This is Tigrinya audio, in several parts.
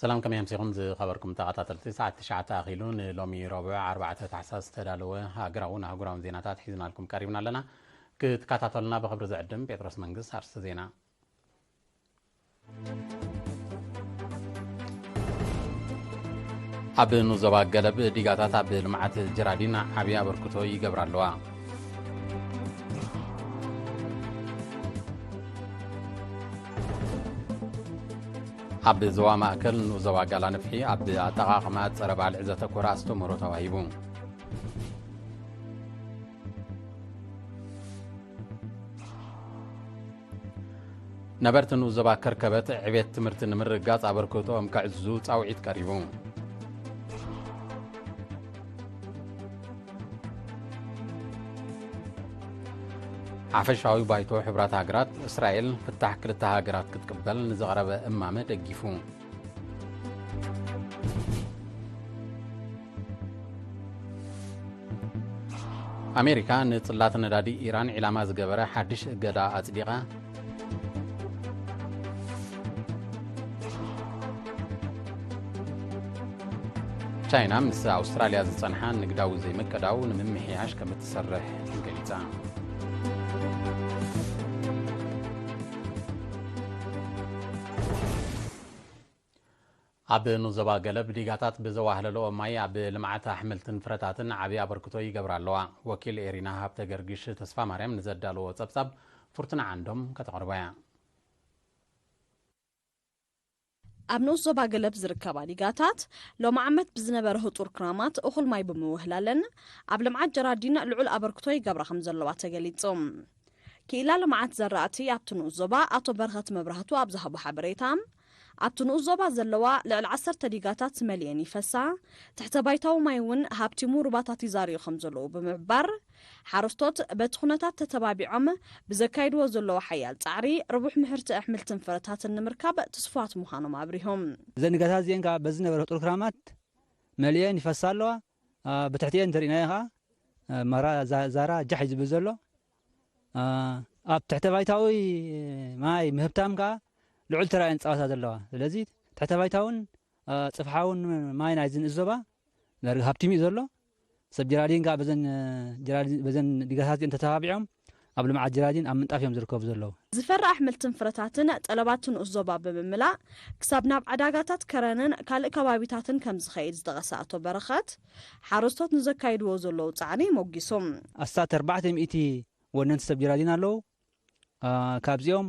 ሰላም፣ ከመይ ኣምሲኹም ዝኸበርኩም ተኸታተልቲ? ሰዓት ትሽዓተ ኣኺሉ፣ ንሎሚ ረቡዕ ኣርባዕተ ታሕሳስ ዝተዳለወ ሃገራውን ኣህጉራውን ዜናታት ሒዝናልኩም ቀሪብና ኣለና። ክትከታተሉና ብኽብሪ ዝዕድም ጴጥሮስ መንግስት። ኣርስቲ ዜና። ኣብ ንኡስ ዞባ ገለብ ዲጋታት ኣብ ልምዓት ጀራዲን ዓብዪ ኣበርክቶ ይገብራ ኣለዋ። ኣብ ዞባ ማእከል ንኡስ ዞባ ጋላ ንፍሒ ኣብ ኣጠቓቕማ ጸረ ባልዕ ዘተኮረ ኣስተምህሮ ተዋሂቡ። ነበርቲ ንኡስ ዞባ ከርከበት ዕቤት ትምህርቲ ንምርግጋጽ ኣበርክቶኦም ከዕዝዙ ጻውዒት ቀሪቡ። ሓፈሻዊ ባይቶ ሕቡራት ሃገራት፣ እስራኤል ፍታሕ ክልተ ሃገራት ክትቅበል ንዝቐረበ እማመ ደጊፉ። ኣሜሪካ ንጽላት ነዳዲ ኢራን ዒላማ ዝገበረ ሓድሽ እገዳ ኣጽዲቓ። ቻይና ምስ ኣውስትራልያ ዝጸንሓ ንግዳዊ ዘይምቅዳው ንምምሕያሽ ከም እትሰርሕ ገሊጻ። ኣብ ንኡስ ዞባ ገለብ ዲጋታት ብዘዋህለልኦ ማይ ኣብ ልምዓት ኣሕምልትን ፍረታትን ዓቢ ኣበርክቶ ይገብራ ኣለዋ። ወኪል ኤሪና ሃብተ ገርግሽ ተስፋ ማርያም ንዘዳለዎ ጸብጻብ ፍርቱና ዓንዶም ከተቕርቦ እያ። ኣብ ንኡስ ዞባ ገለብ ዝርከባ ዲጋታት ሎም ዓመት ብዝነበረ ህጡር ክራማት እኹል ማይ ብምውህላለን ኣብ ልምዓት ጀራዲን ልዑል ኣበርክቶ ይገብራ ከም ዘለዋ ተገሊጹ። ክኢላ ልምዓት ዘራእቲ ኣብቲ ንኡስ ዞባ ኣቶ በረኸት መብራህቱ ኣብ ዝሃቦ ሓበሬታ፣ ኣብቲ ንኡስ ዞባ ዘለዋ ልዕሊ ዓሰርተ ዲጋታት መሊኤን ይፈሳ፣ ትሕተ ባይታዊ ማይ እውን ሃብቲሙ ሩባታት ይዛርዩ ከም ዘለዉ ብምሕባር፣ ሓረስቶት በቲ ኩነታት ተተባቢዖም ብዘካይድዎ ዘለዉ ሓያል ጻዕሪ ርቡሕ ምህርቲ ኣሕምልትን ፍረታትን ንምርካብ ትስፉዋት ምዃኖም ኣብሪሆም። እዘን ዲጋታት እዚአን ከዓ በዚ ነበረ ጥሩ ክራማት መሊኤን ይፈሳ ኣለዋ። አ፣ ብትሕቲኤን እንተሪእናዮ ከዓ፣ አ፣ ማራ ዛ-፣ ዛራ ጃሕ እዩ ዝብል ዘሎ። አ፣ ኣብ ትሕተ ባይታዊ ማይ ምህብታም ከዓ ልዑል ተራ እየን ዝፃወታ ዘለዋ። ስለዚ ትሕተ ባይታውን፣ አ፣ ፅፍሓውን ማይ ናይዚ ንኡስ ዞባ ዳርጋ ሃብቲሙ እዩ ዘሎ። ሰብ ጀራዲን ከዓ በዘን፣ አ፣ ጀራዲን፣ በዘን ዲጋታት እዚአን ተተባቢዖም ኣብ ልምዓት ጀራዲን ኣብ ምንጣፍ እዮም ዝርከቡ ዘለዉ። ዝፈሪ ኣሕምልትን ፍረታትን ጠለባት ንኡስ ዞባ ብምምላእ ክሳብ ናብ ዕዳጋታት ከረንን ካልእ ከባቢታትን ከም ዝኸይድ ዝጠቐሰ ኣቶ በረኸት፣ ሓረስቶት ንዘካይድዎ ዘለዉ ጻዕሪ ሞጊሱ። ኣስታት ኣርባዕተ ሚእቲ ወነንቲ ሰብ ጀራዲን ኣለዉ። አ፣ ካብዚኦም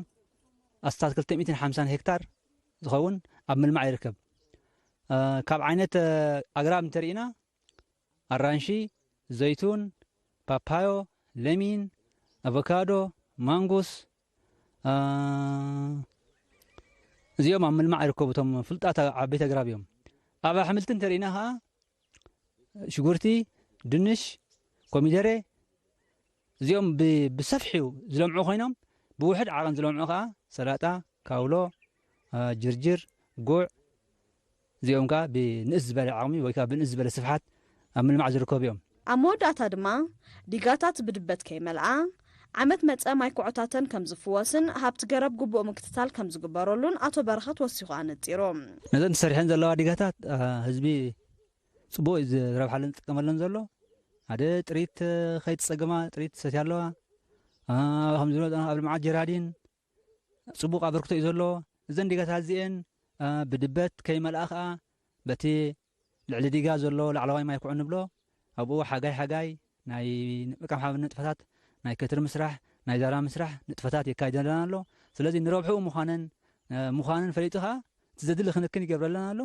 ኣስታት ክልተ ሚእትን ሓምሳን ሄክታር ዝኸውን ኣብ ምልማዕ ይርከብ። አ፣ ካብ ዓይነት፣ አ፣ ኣግራብ እንተሪእና ኣራንሺ፣ ዘይቱን፣ ፓፓዮ፣ ለሚን፣ ኣቮካዶ፣ ማንጉስ፣ አ፣ እዚኦም ኣብ ምልማዕ ይርከቡ። እቶም ፍሉጣት ዓበይቲ ኣግራብ እዮም። ኣብ ኣሕምልቲ እንተሪእና ኸዓ ሽጉርቲ፣ ድንሽ፣ ኮሚደረ፣ እዚኦም ብ-፣ ብሰፊሑ ዝለምዑ ኮይኖም፣ ብውሕድ ዓቐን ዝለምዑ ኸዓ ሰላጣ፣ ካውሎ፣ አ፣ ጅርጅር፣ ጉዕ፣ እዚኦም ከዓ ብንእስ ዝበለ ዓቕሚ ወይ ከዓ ብንእስ ዝበለ ስፍሓት ኣብ ምልማዕ ዝርከቡ እዮም። ኣብ መወዳእታ ድማ ዲጋታት ብድበት ከይመልኣ ዓመት መጸ ማይ ኩዖታተን ከም ዝፍወስን ሃብቲ ገረብ ግቡእ ምክትታል ከም ዝግበረሉን ኣቶ በረኸት ወሲኹ ኣነጺሩ። ነዘን ተሰሪሐን ዘለዋ ዲጋታት፣ አ፣ ህዝቢ ጽቡቕ እዩ ዝረብሓለን ዝጥቀመለን ዘሎ። ሓደ ጥሪት፣ አ፣ ከይትጸገማ ጥሪት ትሰትያ ኣለዋ። አ፣ ከም ዝብሎ ኣብ ልምዓት ጀራዲን ጽቡቕ ኣበርክቶ እዩ ዘሎ። እዘን ዲጋታት እዚኤን፣ አ፣ ብድበት ከይመልኣ ኸኣ በቲ ልዕሊ ዲጋ ዘሎ ላዕለዋይ ማይ ኩዖ ንብሎ፣ ኣብኡ ሓጋይ ሓጋይ ናይ ምጥቃም ሓበን ንጥፈታት፣ ናይ ከትሪ ምስራሕ፣ ናይ ዛራ ምስራሕ ንጥፈታት የካይደለን ኣሎ። ስለዚ ንረብሕኡ ምዃነን፣ አ፣ ምዃነን ፈሊጡ ኸኣ እቲ ዘድሊ ክንክን ይገብረለን ኣሎ።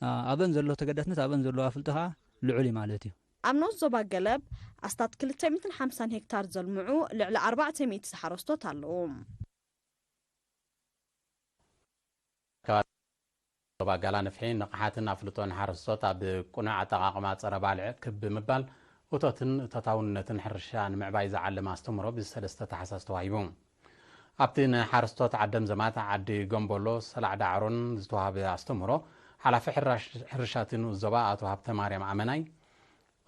አ፣ ኣብአን ዘሎ ተገዳስነት፣ ኣብአን ዘለዎ ኣፍልጦ ኸኣ ልዑል እዩ ማለት እዩ። ኣብ ንኡስ ዞባ ገለብ ኣስታት ክልተ ሚእትን ሓምሳን ሄክታር ዘልምዑ ልዕሊ ኣርባዕተ ሚእቲ ሓረስቶት ኣለዉ። ከባቢ ዞባ ጋላ ንፍሒ ንቕሓትን ኣፍልጦን ሓረስቶት ኣብ ቅኑዕ ኣጠቓቕማ ጸረ ባልዕ ክብ ብምባል እቶትን እቶታውነትን ሕርሻ ንምዕባይ ዝዓለመ ኣስተምህሮ ብሰለስተ ታሕሳስ ተዋሂቡ። ኣብቲ ንሓረስቶት ዓደም ዘማት ዓዲ ገምቦሎ ሰላዕ ዳዕሮን ዝተዋህበ ኣስተምህሮ፣ ሓላፊ ሕራሽ-፣ ሕርሻ እቲ ንኡስ ዞባ ኣቶ ሃብተ ማርያም ኣመናይ፣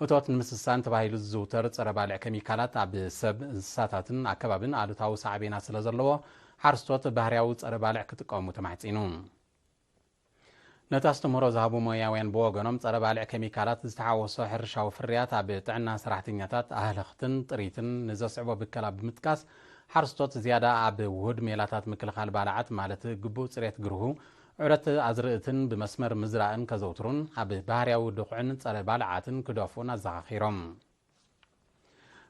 እቶት ንምስሳን ተባሂሉ ዝዝውተር ጸረ ባልዕ ኬሚካላት ኣብ ሰብ፣ እንስሳታትን ኣከባብን ኣሉታዊ ሳዕቤናት ስለ ዘለዎ፣ ሓረስቶት ባህርያዊ ጸረ ባልዕ ክጥቀሙ ተማሕጺኑ። ነቲ ኣስተምህሮ ዝሃቡ ሞያውያን ብወገኖም፣ ጸረ ባልዕ ኬሚካላት ዝተሓወሶ ሕርሻዊ ፍርያት ኣብ ጥዕና ሰራሕተኛታት፣ ኣህለኽትን ጥሪትን ንዘስዕቦ ብከላ ብምጥቃስ፣ ሓረስቶት ዝያዳ ኣብ ውሁድ ሜላታት ምክልኻል ባልዓት፣ ማለት ግቡእ ጽሬት ግርሁ፣ ዑደት ኣዝርእትን ብመስመር ምዝራእን ከዘውትሩን ኣብ ባህርያዊ ድኹዕን ጸረ ባልዓትን ክደፍኡን ኣዘኻኺሮም።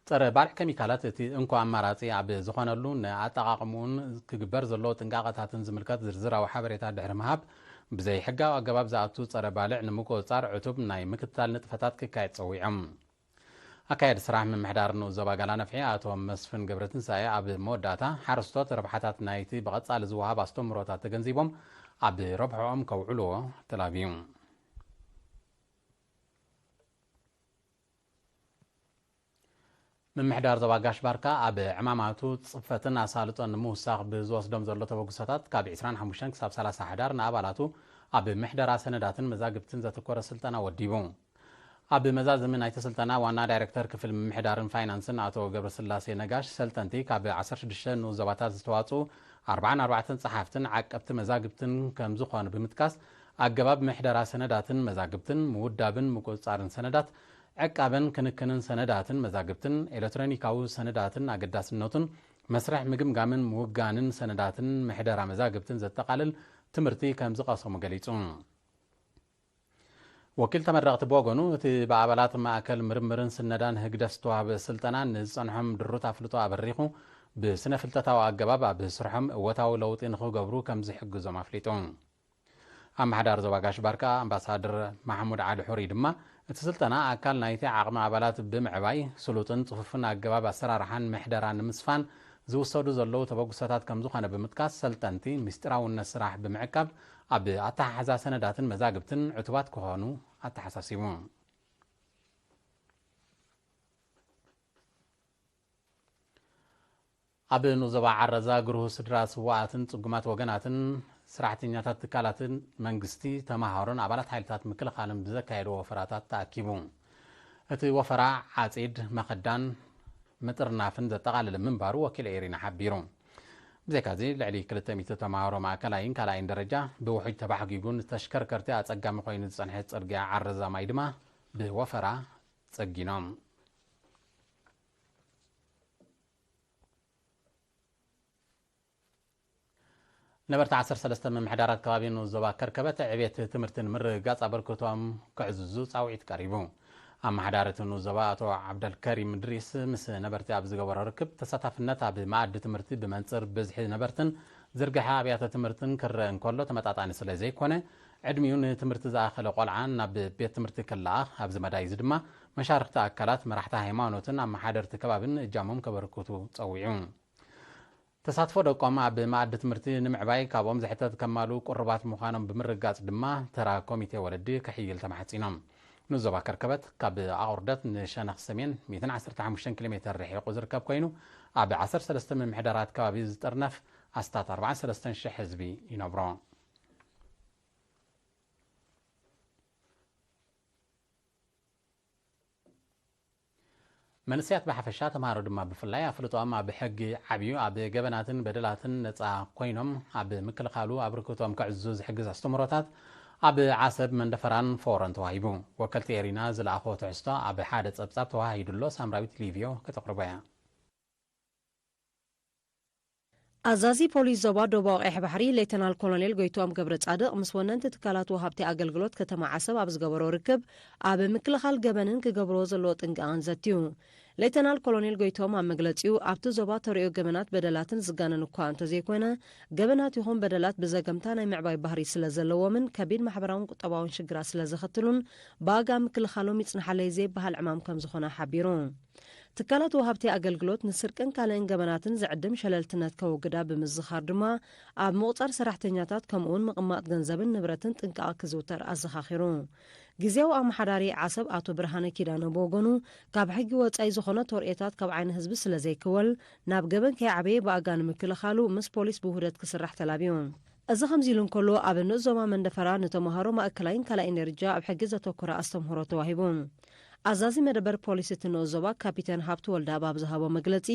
ጸረ ባልዕ ኬሚካላት እቲ እንኮ ኣማራጺ ኣብ ዝኾነሉ፣ ንኣጠቓቕምኡን ክግበር ዘለዎ ጥንቃቐታትን ዝምልከት ዝርዝራዊ ሓበሬታ ድሕሪ ምሃብ፣ ብዘይ ሕጋዊ ኣገባብ ዝኣቱ ጸረ ባልዕ ንምቁጽጻር ዕቱብ ናይ ምክትታል ንጥፈታት ክካየድ ጸዊዖም። ኣካያዲ ስራሕ ምምሕዳር ንኡስ ዞባ ጋላ ነፍሒ ኣቶ መስፍን ገብረትንሳኤ፣ ኣብ መወዳእታ ሓረስቶት ረብሓታት ናይቲ ብቐጻሊ ዝወሃብ ኣስተምህሮታት ተገንዚቦም ኣብ ረብሕኦም ከውዕልዎ ተላብዩ። ምምሕዳር ዞባ ጋሽ ባርካ ኣብ ዕማማቱ ጽፈትን ኣሳልጦን ንምውሳኽ ብዝወስዶም ዘሎ ተበግሶታት፣ ካብ ዕስራን ሓሙሽተን ክሳብ ሰላሳ ሓዳር ንኣባላቱ ኣብ ምሕደራ ሰነዳትን መዛግብትን ዘተኮረ ስልጠና ወዲቡ። ኣብ መዛዘሚ ናይቲ ስልጠና፣ ዋና ዳይሬክተር ክፍል ምምሕዳርን ፋይናንስን ኣቶ ገብረስላሴ ነጋሽ፣ ሰልጠንቲ ካብ ዓሰርተ ሽዱሽተ ንኡስ ዞባታት ዝተዋጽኡ ኣርባዓን ኣርባዕተን ጸሓፍትን ዓቀብቲ መዛግብትን ከም ዝኾኑ ብምጥቃስ፣ ኣገባብ ምሕደራ ሰነዳትን መዛግብትን፣ ምውዳብን ምቁጽጻርን ሰነዳት፣ ዕቃበን ክንክንን ሰነዳትን መዛግብትን፣ ኤሌክትሮኒካዊ ሰነዳትን ኣገዳስነቱን፣ መስርሕ ምግምጋምን ምውጋንን ሰነዳትን ምሕደራ መዛግብትን ዘጠቓልል ትምህርቲ ከም ዝቐሰሙ ገሊጹ። ወኪል ተመረቕቲ ብወገኑ፣ እቲ ብኣባላት ማእከል ምርምርን ስነዳን ህግደፍ ዝተዋህበ ስልጠና ንዝጸንሖም ድሩት ኣፍልጦ ኣበሪኹ፣ ብስነ ፍልጠታዊ ኣገባብ ኣብ ስርሖም እወታዊ ለውጢ ንኽገብሩ ከም ዝሕግዞም ኣፍሊጡ። ኣመሓዳሪ ዞባ ጋሽ ባርካ ኣምባሳደር ማሕሙድ ዓሊ ሑሪ ድማ፣ እቲ ስልጠና ኣካል ናይቲ ዓቕሚ ኣባላት ብምዕባይ፣ ስሉጥን ጽፉፍን ኣገባብ ኣሰራርሓን ምሕደራን ንምስፋን ዝውሰዱ ዘለዉ ተበግሶታት ከም ዝኾነ ብምጥቃስ፣ ሰልጠንቲ ምስጢራውነት ስራሕ ብምዕቃብ፣ ኣብ ኣተሓሕዛ ሰነዳትን መዛግብትን ዕቱባት ክኾኑ ኣተሓሳሲቡ። ኣብ ንኡስ ዞባ ዓረዛ፣ ግርሁ ስድራ ስውኣትን ጽጉማት ወገናትን፣ ሰራሕተኛታት ትካላትን መንግስቲ፣ ተመሃሮን ኣባላት ሓይልታት ምክልኻልን ብዘካየድዎ ወፈራታት ተኣኪቡ። እቲ ወፈራ ዓጺድ፣ መኸዳን ምጥርናፍን ዘጠቓለለ ምንባሩ ወኪል ኤሪና ሓቢሩ። ብዘይካዚ፣ ልዕሊ ክልተ ሚእቲ ተመሃሮ ማእከላይን ካልኣይን ደረጃ ብውሑጅ ተባሕጒጉ ንተሽከርከርቲ ኣጸጋሚ ኮይኑ ዝጸንሐ ጽርግያ ዓረዛ ማይ ድማ ብወፈራ ጸጊኖም። ነበርቲ ዓሰርተ ሰለስተ ምምሕዳራት ከባቢ ንኡስ ዞባ ከርከበት ዕቤት ትምህርቲ ንምርግጋጽ ኣበርክቶም ከዕዝዙ ጻውዒት ቀሪቡ። ኣመሓዳሪ እቲ ንኡስ ዞባ ኣቶ ዓብደልከሪም እድሪስ ምስ ነበርቲ ኣብ ዝገበሮ ርክብ፣ ተሳታፍነት ኣብ መኣዲ ትምህርቲ ብመንጽር ብዝሒ ነበርትን ዝርግሐ ኣብያተ ትምህርትን ክረአ እንከሎ ተመጣጣኒ ስለ ዘይኮነ፣ ዕድሚኡ ንትምህርቲ ዝኣኸለ ቆልዓ ናብ ቤት ትምህርቲ ክለኣኽ፣ ኣብዚ መዳይ እዚ ድማ መሻርኽቲ ኣካላት፣ መራሕቲ ሃይማኖትን ኣመሓደርቲ ከባብን እጃሞም ከበርክቱ ጸዊዑ። ተሳትፎ ደቆም ኣብ መኣዲ ትምህርቲ ንምዕባይ ካብኦም ዝሕተት ከማልኡ ቅሩባት ምዃኖም ብምርጋጽ ድማ፣ ተራ ኮሚቴ ወለዲ ክሕይል ተማሕጺኖም። ንዞባ ከርከበት ካብ ኣቑርደት ንሸነኽ ሰሜን ሚእትን ዓሰርተ ሓሙሽተን ኪሎ ሜተር ርሒቑ ዝርከብ ኮይኑ፣ ኣብ ዓሰርተ ሰለስተ ምምሕዳራት ከባቢ ዝጥርነፍ ኣስታት ኣርባዓን ሰለስተን ሽሕ ህዝቢ ይነብሮ። መንእሰያት ብሓፈሻ፣ ተምሃሮ ድማ ብፍላይ፣ ኣፍልጦኦም ኣብ ሕጊ ዓብዩ፣ ኣብ ገበናትን በደላትን ነጻ ኮይኖም ኣብ ምክልኻሉ ኣበርክቶኦም ከዕዝዙ ዝሕግዝ ኣስተምህሮታት ኣብ ዓሰብ፣ መንደፈራን ፎሮን ተዋሂቡ። ወከልቲ ኤሪና ዝለኣኽዎ ትሕዝቶ ኣብ ሓደ ጸብጻብ ተዋሂዱሎ፣ ሳምራዊት ሊቪዮ ከተቕርቦ እያ። ኣዛዚ ፖሊስ ዞባ ደቡባዊ ቀይሕ ባሕሪ ሌተናል ኮሎኔል ጎይትኦም ገብረጻድቕ ምስ ወነንቲ ትካላት ወሃብቲ ኣገልግሎት ከተማ ዓሰብ ኣብ ዝገበሮ ርክብ፣ ኣብ ምክልኻል ገበንን ክገብርዎ ዘለዎ ጥንቃቐን ዘትዩ። ሌተናል ኮሎኔል ጎይትኦም ኣብ መግለጺኡ፣ ኣብቲ ዞባ ተርእዮ ገበናት በደላትን ዝጋነን እኳ እንተዘይኮነ፣ ገበናት ይኹን በደላት ብዘገምታ ናይ ምዕባይ ባህሪ ስለ ዘለዎምን ከቢድ ማሕበራውን ቁጠባውን ሽግራት ስለ ዘኸትሉን፣ ብኣጋ ምክልኻሎም ይጽንሓለይ ዘይበሃል ዕማም ከም ዝኾነ ሓቢሩ። ትካላት ወሃብቲ ኣገልግሎት ንስርቅን ካልእን ገበናትን ዝዕድም ሸለልትነት ከወግዳ ብምዝኻር ድማ፣ ኣብ ምቑጻር ሰራሕተኛታት ከምኡውን ምቕማጥ ገንዘብን ንብረትን ጥንቃቐ ክዝውተር ኣዘኻኺሩ። ግዝያዊ ኣመሓዳሪ ዓሰብ ኣቶ ብርሃነ ኪዳነ ብወገኑ፣ ካብ ሕጊ ወጻኢ ዝኾነ ተርእዮታት ካብ ዓይኒ ህዝቢ ስለ ዘይክወል፣ ናብ ገበን ከይዓበየ ብኣጋ ንምክልኻሉ ምስ ፖሊስ ብውህደት ክስራሕ ተላብዩ። እዚ ከምዚ ኢሉ እንከሎ፣ ኣብ ንኡስ ዞባ መንደፈራ ንተምሃሮ ማእከላይን ካልኣይን ደረጃ ኣብ ሕጊ ዘተኮረ ኣስተምህሮ ተዋሂቡ። ኣዛዚ መደበር ፖሊስ እቲ ንኡስ ዞባ ካፒተን ሃብቱ ወልደኣብ ኣብ ዝሃቦ መግለጺ፣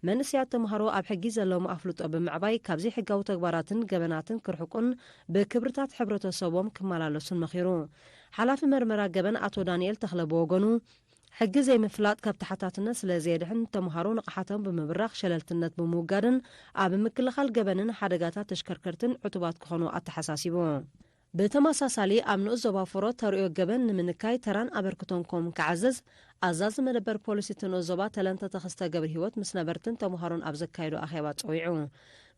መንእሰያት ተምሃሮ ኣብ ሕጊ ዘለዎም ኣፍልጦ ብምዕባይ ካብ ዘይሕጋዊ ተግባራትን ገበናትን ክርሕቁን ብክብርታት ሕብረተሰቦም ክመላለሱን መኺሩ። ሓላፊ መርመራ ገበን ኣቶ ዳንኤል ተኽለ ብወገኑ፣ ሕጊ ዘይምፍላጥ ካብ ተሓታትነት ስለ ዘየድሕን፣ ተምሃሮ ንቕሓቶም ብምብራኽ ሸለልትነት ብምውጋድን ኣብ ምክልኻል ገበንን ሓደጋታት ተሽከርከርትን ዕቱባት ክኾኑ ኣተሓሳሲቡ። ብተመሳሳሊ፣ ኣብ ንኡስ ዞባ ፎሮ ተርእዮ ገበን ንምንካይ ተራን ኣበርክቶን ኮም ክዓዝዝ፣ ኣዛዚ መደበር ፖሊስ እቲ ንኡስ ዞባ ተለንተ ተኸስተ ገብረሂወት ምስ ነበርትን ተምሃሮን ኣብ ዘካየዶ ኣኼባ ጸዊዑ።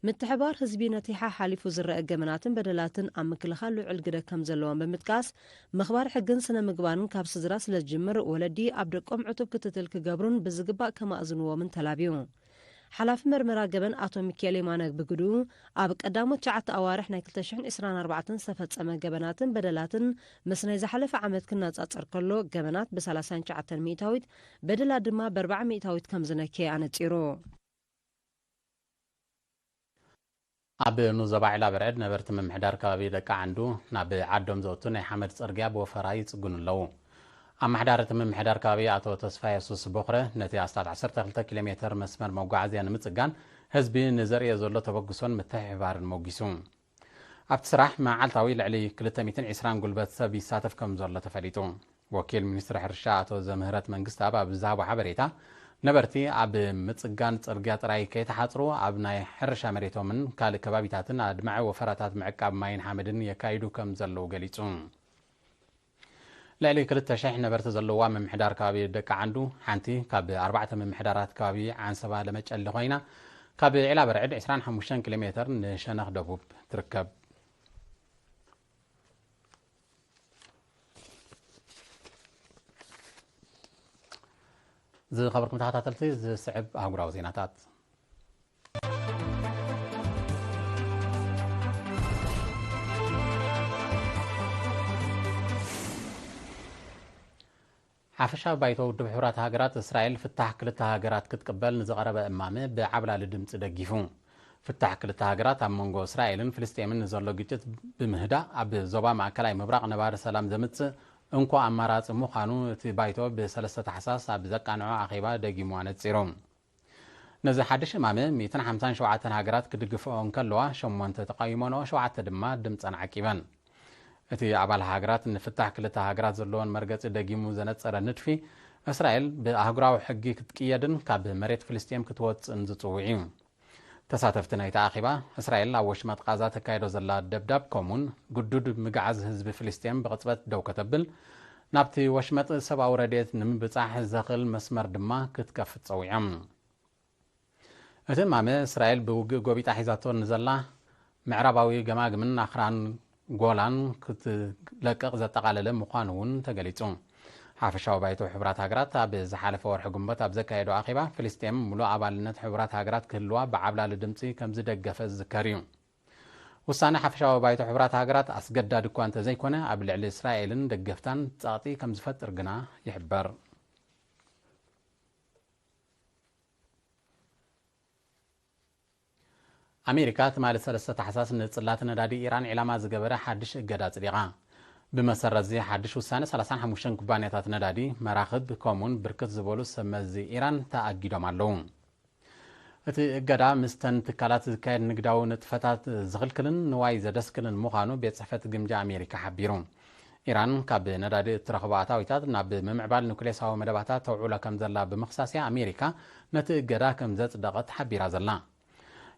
ምትሕባር ህዝቢ ነቲ ሓሓሊፉ ዝረአ ገበናትን በደላትን ኣብ ምክልኻል ልዑል ግደ ከም ዘለዎም ብምጥቃስ፣ ምኽባር ሕግን ስነ ምግባርን ካብ ስድራ ስለ ዝጅምር፣ ወለዲ ኣብ ደቆም ዕቱብ ክትትል ክገብሩን ብዝግባእ ከማእዝንዎምን ተላብዩ። ሓላፊ መርመራ ገበን ኣቶ ሚካኤል የማነ ብግድኡ፣ ኣብ ቀዳሞት ትሽዓተ ኣዋርሕ ናይ ክልተ ሽሕን ዕስራን ኣርባዕተን ዝተፈጸመ ገበናትን በደላትን ምስ ናይ ዝሓለፈ ዓመት ክነጻጸር ከሎ፣ ገበናት ብ39 ሚእታዊት፣ በደላት ድማ ብ40 ሚእታዊት ከም ዝነከየ ኣነጺሩ። ኣብ ንኡስ ዞባ ዒላ በርዕድ ነበርቲ ምምሕዳር ከባቢ ደቂ ዓንዱ ናብ ዓዶም ዘእቱ ናይ ሓመድ ጽርግያ ብወፈራ ይጽግኑ ኣለዉ። ኣመሓዳሪ እቲ ምምሕዳር ከባቢ ኣቶ ተስፋ የሱስ ቦኽረ፣ ነቲ ኣስታት ዓሰርተ ክልተ ኪሎ ሜተር መስመር መጓዓዝያ ንምጽጋን ህዝቢ ንዘርእዮ ዘሎ ተበግሶን ምትሕብባርን ሞጊሱ። ኣብቲ ስራሕ መዓልታዊ ልዕሊ ክልተ ሚእትን ዕስራን ጉልበት ሰብ ይሳተፍ ከም ዘሎ ተፈሊጡ። ወኪል ሚኒስትሪ ሕርሻ ኣቶ ዘምህረት መንግስተኣብ ኣብ ዝሃቦ ሓበሬታ፣ ነበርቲ ኣብ ምጽጋን ጽርግያ ጥራይ ከይተሓጽሩ፣ ኣብ ናይ ሕርሻ መሬቶምን ካልእ ከባቢታትን ኣድማዒ ወፈራታት ምዕቃብ ማይን ሓመድን የካይዱ ከም ዘለዉ ገሊጹ። ልዕሊ ክልተ ሽሕ ነበርቲ ዘለዋ ምምሕዳር ከባቢ ደቂ ዓንዱ፣ ሓንቲ ካብ ኣርባዕተ ምምሕዳራት ከባቢ ዓንሰባ ለመጨሊ ኮይና፣ ካብ ዒላ በርዕድ ዕስራን ሓሙሽተን ኪሎ ሜተር ንሸነኽ ደቡብ ትርከብ። ዝኸበርኩም ተኸታተልቲ፣ ዝስዕብ ኣህጉራዊ ዜናታት። ሓፈሻዊ ባይቶ ውድብ ሕቡራት ሃገራት፣ እስራኤል ፍታሕ ክልተ ሃገራት ክትቅበል ንዝቐረበ እማመ ብዓብላሊ ድምጺ ደጊፉ። ፍታሕ ክልተ ሃገራት ኣብ መንጎ እስራኤልን ፍልስጤምን ንዘሎ ግጭት ብምህዳእ፣ ኣብ ዞባ ማእከላይ ምብራቕ ነባሪ ሰላም ዘምጽእ እንኮ ኣማራጺ ምዃኑ እቲ ባይቶ ብሰለስተ ታሕሳስ ኣብ ዘቃንዖ ኣኼባ ደጊሙ ኣነጺሩ። ነዚ ሓድሽ እማመ ሚእትን ሓምሳን ሸውዓተን ሃገራት ክድግፍኦ እንከለዋ፣ ሸሞንተ ተቓዊሞንኦ፣ ሸውዓተ ድማ ድምጸን ዓቂበን። እቲ ኣባል ሃገራት ንፍታሕ ክልተ ሃገራት ዘለዎን መርገጺ ደጊሙ ዘነጸረ ንድፊ፣ እስራኤል ብኣህጉራዊ ሕጊ ክትቅየድን ካብ መሬት ፍልስጤም ክትወጽእን ዝጽውዕ እዩ። ተሳተፍቲ ናይቲ ኣኼባ፣ እስራኤል ኣብ ወሽመጥ ቃዛ ተካይዶ ዘላ ደብዳብ፣ ከምኡውን ግዱድ ምግዓዝ ህዝቢ ፍልስጤም ብቕጽበት ደው ከተብል፣ ናብቲ ወሽመጥ ሰብኣዊ ረድኤት ንምብጻሕ ዘኽእል መስመር ድማ ክትከፍት ጸዊዖም። እቲ እማመ፣ እስራኤል ብውግእ ጎቢጣ ሒዛቶ ንዘላ ምዕራባዊ ገማግምን ኣኽራን ጎላን ክትለቅቕ ዘጠቓለለ ምዃኑ እውን ተገሊጹ። ሓፈሻዊ ባይቶ ሕቡራት ሃገራት ኣብ ዝሓለፈ ወርሒ ግንቦት ኣብ ዘካየዶ ኣኼባ፣ ፍልስጤም ምሉእ ኣባልነት ሕቡራት ሃገራት ክህልዋ ብዓብላሊ ድምጺ ከም ዝደገፈ ዝዝከር እዩ። ውሳነ ሓፈሻዊ ባይቶ ሕቡራት ሃገራት ኣስገዳዲ እኳ እንተዘይኮነ፣ ኣብ ልዕሊ እስራኤልን ደገፍታን ጸቕጢ ከም ዝፈጥር ግና ይሕበር። ኣሜሪካ ትማሊ ሰለስተ ታሕሳስ ንጽላት ነዳዲ ኢራን ዒላማ ዝገበረ ሓድሽ እገዳ ኣጽዲቓ። ብመሰረት እዚ ሓድሽ ውሳነ፣ ሰላሳን ሓሙሽተን ኩባንያታት ነዳዲ፣ መራኽብ፣ ከምኡውን ብርክት ዝበሉ ሰብ መዚ ኢራን ተኣጊዶም ኣለዉ። እቲ እገዳ ምስተን ትካላት ዝካየድ ንግዳዊ ንጥፈታት ዝኽልክልን ንዋይ ዘደስክልን ምዃኑ ቤት ጽሕፈት ግምጃ ኣሜሪካ ሓቢሩ። ኢራን ካብ ነዳዲ እትረኽቦ ኣታዊታት ናብ ምምዕባል ኑክሌሳዊ መደባታ ተውዕሎ ከም ዘላ ብምኽሳስ እያ ኣሜሪካ ነቲ እገዳ ከም ዘጽደቐት ሓቢራ ዘላ።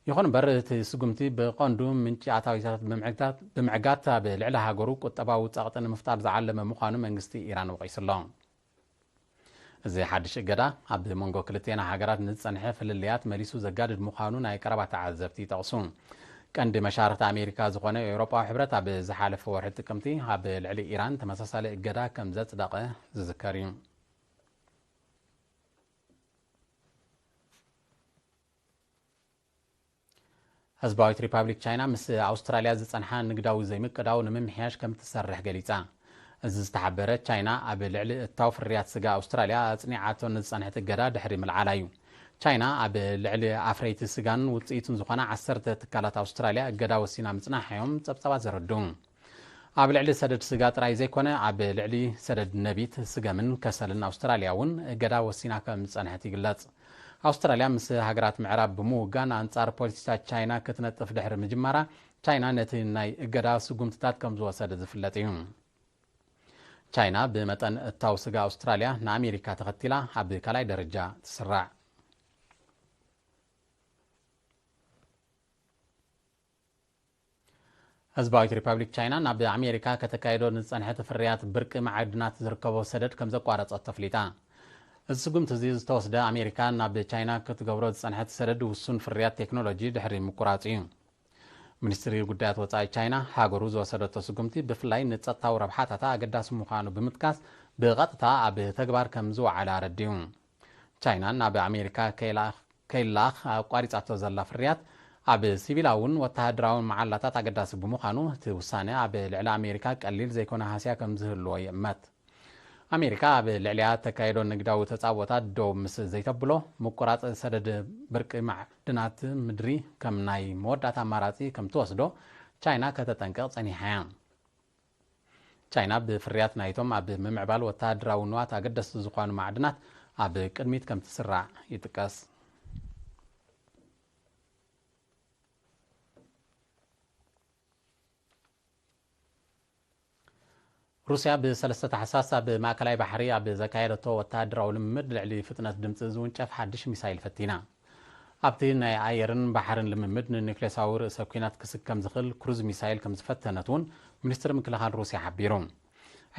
ይኹን እምበር፣ እቲ ስጉምቲ ብቐንዱ ምንጪ ኣታዊታት ብምዕጋት፣ ብምዕጋት ኣብ ልዕሊ ሃገሩ ቁጠባዊ ጸቕጢ ንምፍጣር ዝዓለመ ምዃኑ መንግስቲ ኢራን ወቒሱ ኣሎ። እዚ ሓድሽ እገዳ፣ ኣብ መንጎ ክልቴና ሃገራት ንዝጸንሐ ፍልልያት መሊሱ ዘጋድድ ምዃኑ ናይ ቀረባ ተዓዘብቲ ይጠቕሱ። ቀንዲ መሻርኽቲ ኣሜሪካ ዝኾነ ኤውሮጳዊ ሕብረት፣ ኣብ ዝሓለፈ ወርሒ ጥቅምቲ ኣብ ልዕሊ ኢራን ተመሳሳሊ እገዳ ከም ዘጽደቐ ዝዝከር እዩ። ህዝባዊት ሪፓብሊክ ቻይና ምስ ኣውስትራልያ ዝጸንሓ ንግዳዊ ዘይምቅዳው ንምምሕያሽ ከም ትሰርሕ ገሊጻ። እዚ ዝተሓበረ፣ ቻይና ኣብ ልዕሊ እታው ፍርያት ስጋ ኣውስትራልያ ኣጽኒዓቶ ንዝጸንሐት እገዳ ድሕሪ ምልዓላ እዩ። ቻይና ኣብ ልዕሊ ኣፍረይቲ ስጋን ውጽኢቱን ዝኾና ዓሰርተ ትካላት ኣውስትራልያ እገዳ ወሲና ምጽናሓ እዮም ጸብጻባት ዘረድኡ። ኣብ ልዕሊ ሰደድ ስጋ ጥራይ ዘይኮነ፣ ኣብ ልዕሊ ሰደድ ነቢት፣ ስገምን ከሰልን ኣውስትራልያ እውን እገዳ ወሲና ከም ዝጸንሐት ይግለጽ። ኣውስትራልያ ምስ ሃገራት ምዕራብ ብምውጋን ኣንጻር ፖሊሲታት ቻይና ክትነጥፍ ድሕሪ ምጅማራ፣ ቻይና ነቲ ናይ እገዳ ስጉምትታት ከም ዝወሰደ ዝፍለጥ እዩ። ቻይና ብመጠን እታው ስጋ ኣውስትራልያ ንኣሜሪካ ተኸቲላ ኣብ ካልኣይ ደረጃ ትስራዕ። ህዝባዊት ሪፓብሊክ ቻይና ናብ ኣሜሪካ ከተካይዶ ንዝጸንሐት ፍርያት ብርቂ መዓድናት ዝርከቦ ሰደድ ከም ዘቋረጸት ተፍሊጣ። እዚ ስጉምቲ እዚ ዝተወስደ ኣሜሪካ ናብ ቻይና ክትገብሮ ዝጸንሐት ሰደድ ውሱን ፍርያት ቴክኖሎጂ ድሕሪ ምቁራጹ እዩ። ሚኒስትሪ ጉዳያት ወጻኢ ቻይና ሃገሩ ዝወሰደቶ ስጉምቲ ብፍላይ ንጸጥታዊ ረብሓታታ ኣገዳሲ ምዃኑ ብምጥቃስ ብቐጥታ ኣብ ተግባር ከም ዝወዓለ ኣረዲኡ። ቻይና ናብ ኣሜሪካ ከይላ- ከይላኽ ኣቋሪጻቶ ዘላ ፍርያት ኣብ ሲቪላውን ወተሃደራውን መዓላታት ኣገዳሲ ብምዃኑ እቲ ውሳነ ኣብ ልዕሊ ኣሜሪካ ቀሊል ዘይኮነ ሃስያ ከም ዝህልዎ ይእመት። ኣሜሪካ ኣብ ልዕሊኣ ተካየዶ ንግዳዊ ተጻብኦታት ደው ምስ ዘይተብሎ፣ ምቁራጽ ሰደድ ብርቂ ማዕድናት ምድሪ ከም ናይ መወዳእታ ኣማራጺ ከም ትወስዶ ቻይና ከተጠንቅቕ ጸኒሓ እያ። ቻይና ብፍርያት ናይቶም ኣብ ምምዕባል ወተሃደራዊ ንዋት ኣገደስቲ ዝኾኑ ማዕድናት ኣብ ቅድሚት ከም ትስራዕ ይጥቀስ። ሩስያ ብሰለስተ ታሕሳስ ኣብ ማእከላይ ባሕሪ ኣብ ዘካየደቶ ወተሃደራዊ ልምምድ ልዕሊ ፍጥነት ድምጺ ዝውንጨፍ ሓድሽ ሚሳይል ፈቲና። ኣብቲ ናይ ኣየርን ባሕርን ልምምድ ንኒውክሌሳዊ ርእሰ ኲናት ክስከም ዝኽእል ክሩዝ ሚሳይል ከም ዝፈተነት እውን ሚኒስትሪ ምክልኻል ሩስያ ሓቢሩ።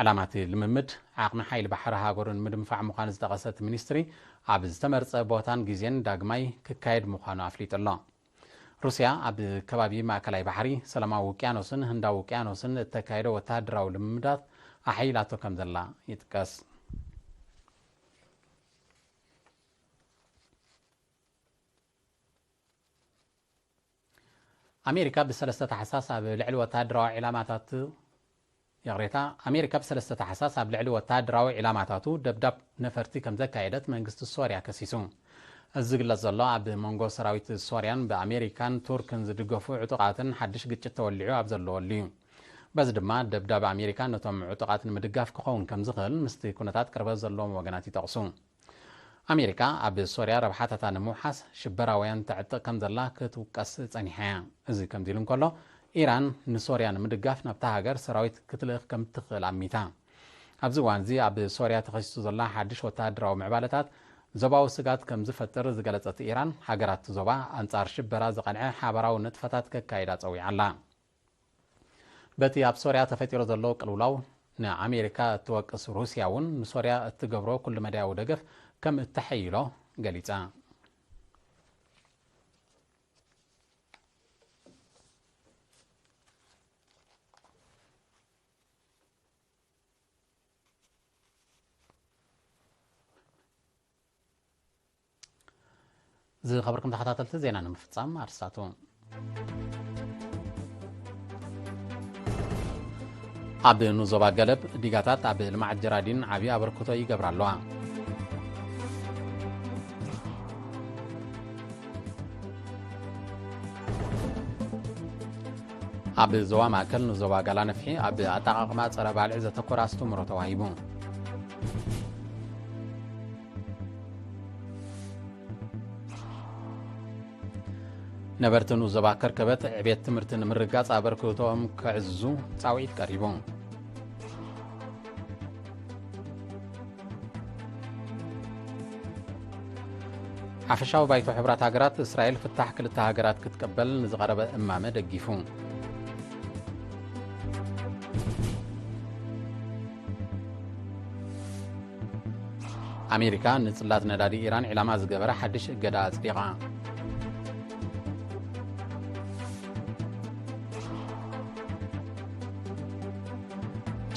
ዕላማ እቲ ልምምድ ዓቕሚ ሓይሊ ባሕሪ ሃገሩ ንምድንፋዕ ምዃኑ ዝጠቐሰ እቲ ሚኒስትሪ፣ ኣብ ዝተመርጸ ቦታን ግዜን ዳግማይ ክካየድ ምዃኑ ኣፍሊጡ ኣሎ። ሩስያ ኣብ ከባቢ ማእከላይ ባሕሪ፣ ሰላማዊ ውቅያኖስን ህንዳዊ ውቅያኖስን እተካየደ ወተሃደራዊ ልምምዳት ኣሐይላቶ ከም ዘላ ይጥቀስ። ኣሜሪካ ብሰለስተ ታሕሳስ ኣብ ልዕሊ ወተሃደራዊ ዒላማታት ይቕሬታ፣ ኣሜሪካ ብሰለስተ ታሕሳስ ኣብ ልዕሊ ወተሃደራዊ ዒላማታቱ ደብዳብ ነፈርቲ ከም ዘካየደት መንግስቲ ሶርያ ከሲሱ። እዚ ዝግለጽ ዘሎ ኣብ መንጎ ሰራዊት ሶርያን ብኣሜሪካን ቱርክን ዝድገፉ ዕጡቓትን ሓድሽ ግጭት ተወሊዑ ኣብ ዘለወሉ እዩ። በዚ ድማ ደብዳብ ኣሜሪካ ነቶም ዕጡቓት ንምድጋፍ ክኸውን ከም ዝኽእል ምስቲ ኩነታት ቅርበት ዘለዎም ወገናት ይጠቕሱ። ኣሜሪካ ኣብ ሶርያ ረብሓታታ ንምውሓስ ሽበራውያን ተዕጥቕ ከም ዘላ ክትውቀስ ጸኒሓ እያ። እዚ ከምዚ ኢሉ እንከሎ፣ ኢራን ንሶርያ ንምድጋፍ ናብታ ሃገር ሰራዊት ክትልእኽ ከም ትኽእል ኣሚታ። ኣብዚ እዋን እዚ ኣብ ሶርያ ተኸሲቱ ዘሎ ሓድሽ ወተሃደራዊ ምዕባለታት ዞባዊ ስጋት ከም ዝፈጥር ዝገለጸት ኢራን፣ ሃገራት ዞባ ኣንጻር ሽበራ ዝቐንዐ ሓባራዊ ንጥፈታት ከካይዳ ጸዊዓ ኣላ። በቲ ኣብ ሶርያ ተፈጢሩ ዘሎ ቅልውላው ንኣሜሪካ እትወቅስ ሩስያ እውን ንሶርያ እትገብሮ ኩሉ መዳያዊ ደገፍ ከም እተሐይሎ ገሊጻ። ዝኸበርኩም ተኸታተልቲ ዜና ንምፍጻም ኣርስታቱ። ኣብ ንዞባ ገለብ ዲጋታት ኣብ ልምዓት ጀራዲን ዓብዪ ኣበርክቶ ይገብራ ኣለዋ። ኣብ ዞባ ማእከል ንዞባ ጋላ ነፍሒ ኣብ ኣጠቓቕማ ጸረ ባልዕ ዘተኮረ ኣስተምህሮ ተዋሂቡ። ነበርቲ ንዞባ ከርከበት ዕቤት ትምህርቲ ንምርጋጽ ኣበርክቶኦም ከዕዝዙ ጻውዒት ቀሪቡ። ሓፈሻዊ ባይቶ ሕቡራት ሃገራት እስራኤል ፍታሕ ክልተ ሃገራት ክትቀበል ንዝቐረበ እማመ ደጊፉ። ኣሜሪካ ንጽላት ነዳዲ ኢራን ዒላማ ዝገበረ ሓድሽ እገዳ ኣጽዲቓ።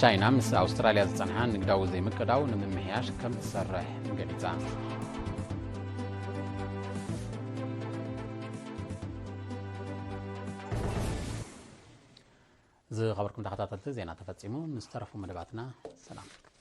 ቻይና ምስ ኣውስትራልያ ዝጸንሓ ንግዳዊ ዘይምቅዳው ንምምሕያሽ ከም ትሰርሕ ገሊጻ። ዝኸበርኩም ተኸታተልቲ፣ ዜና ተፈጺሙ። ምስ ተረፉ መደባትና ሰላም።